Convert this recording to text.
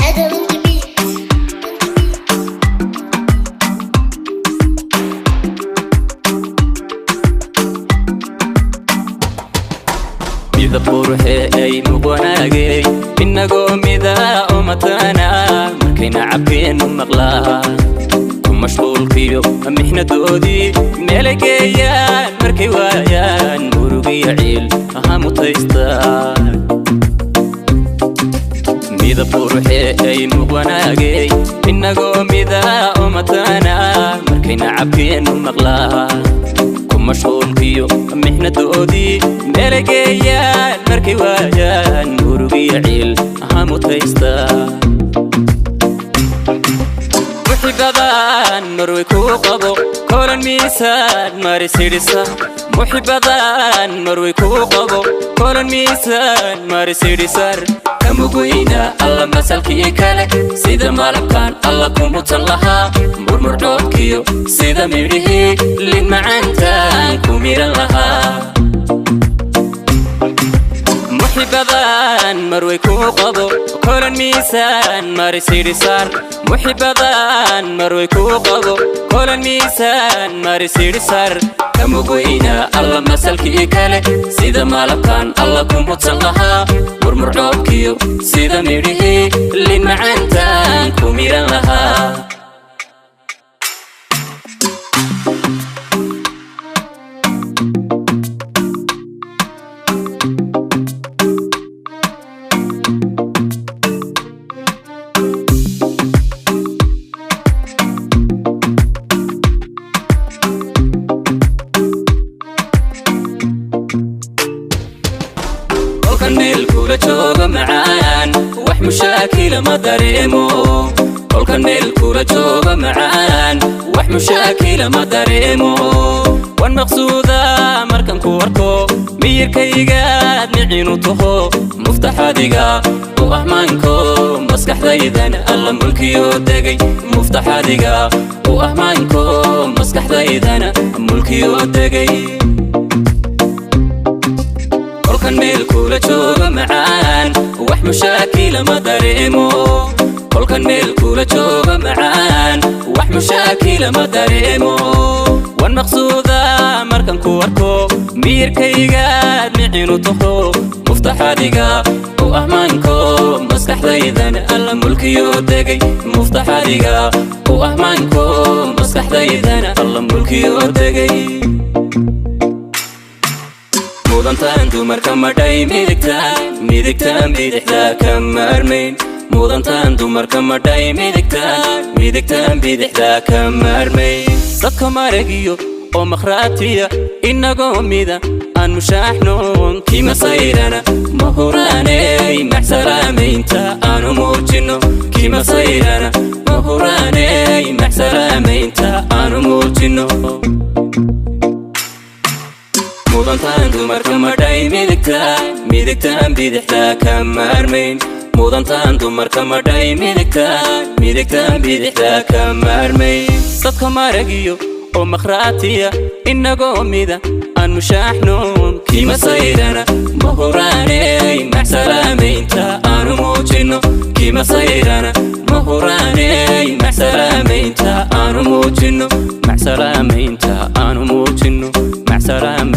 Adam in the beat. Midab quruxee ay muqwanaagay, inagoo midaa oo mataana, markayna cabkeennu maqlaa ku mashquulkiyo mixnadoodii meelay geeyaan markay waayaan murugiyo ciil aha mutaystaan. Midab quruxee ay muqwanaagay, inagoo midaa oo mataana, markayna cabkeennu maqlaa ku mashquulkiyo mixnadoodii meelay geeyaan markay waayaan murugiyo ciil aha mutaystaan. Muxibadan marway kuu qabo kolan miisaan marisidhisa, muxibadan marway kuu qabo kolan miisaan marisidhisar kamugweyna alla masalkii kale, sida malabkan alla kumutan lahaa, murmurdhoodkiyo sida midhihii lin macaantaan ku midhan lahaa. Muxibadan marway kuu qabo kolan miisaan marisidhisar, muxibadan marway kuu qabo kolan miisaan marisidhisar kamugweyna alla masalkii kale, sida malabkan alla kumutan lahaa, murmurdhoobkiyo sida midhihii lin macaantaan ku midhan lahaa. Kolkan meel kula jooga macaan wax mushaakila ma dareemo, kolkan meel kula jooga macaan wax mushaakila ma dareemo. Wan maqsuuda markan ku arko, miyirkaygaad micinu taho, muftaxadiga u ahmaanko maskaxdaydan alla mulkiyo degay, muftaxadiga u ahmaanko maskaxdaydana mulkiyo degay. Kolkan meel kula jooga macaan wax mushaakila ma dareemo, kolkan meel kula jooga macaan wax mushaakila ma dareemo. Wan maqsuuda markan ku arko, miyirkaygaad micinu taho, muftaxadiga u ahmaanko maskaxdaydan alla mulkiyo degay, muftaxadiga u ahmaanko maskaxdaydana alla mulkiyo degay. Mudantaan dumarka madhay midigtaan, midigtaan bidixdaa ka maarmayn, mudantaan dumarka madhay midigtaan, midigtaan bidixdaa ka maarmayn. Dadka maragiyo oo makhraatiya, inagoo mida aan mushaaxnoon, kimasayrana ma huraaney maxsalaamaynta aanu muujino, kimasayrana ma huraaney maxsalaamaynta aanu muujino. Mudantaan dumarka madhay midigtaan, midigtaan bidixdaa ka maarmayn, mudantaan dumarka madhay midigtaan, midigtaan bidixdaa ka maarmayn. Dadka maragiyo oo makhraatiya, inagoo mida aan mushaaxnoon, kimasayrana ma huraaney maxsalaamaynta aanu muujino, kimasayrana ma huraaney maxsalaamaynta aanu muujino, maxsalaamaynta aanu muujino, maxsalaamaynta.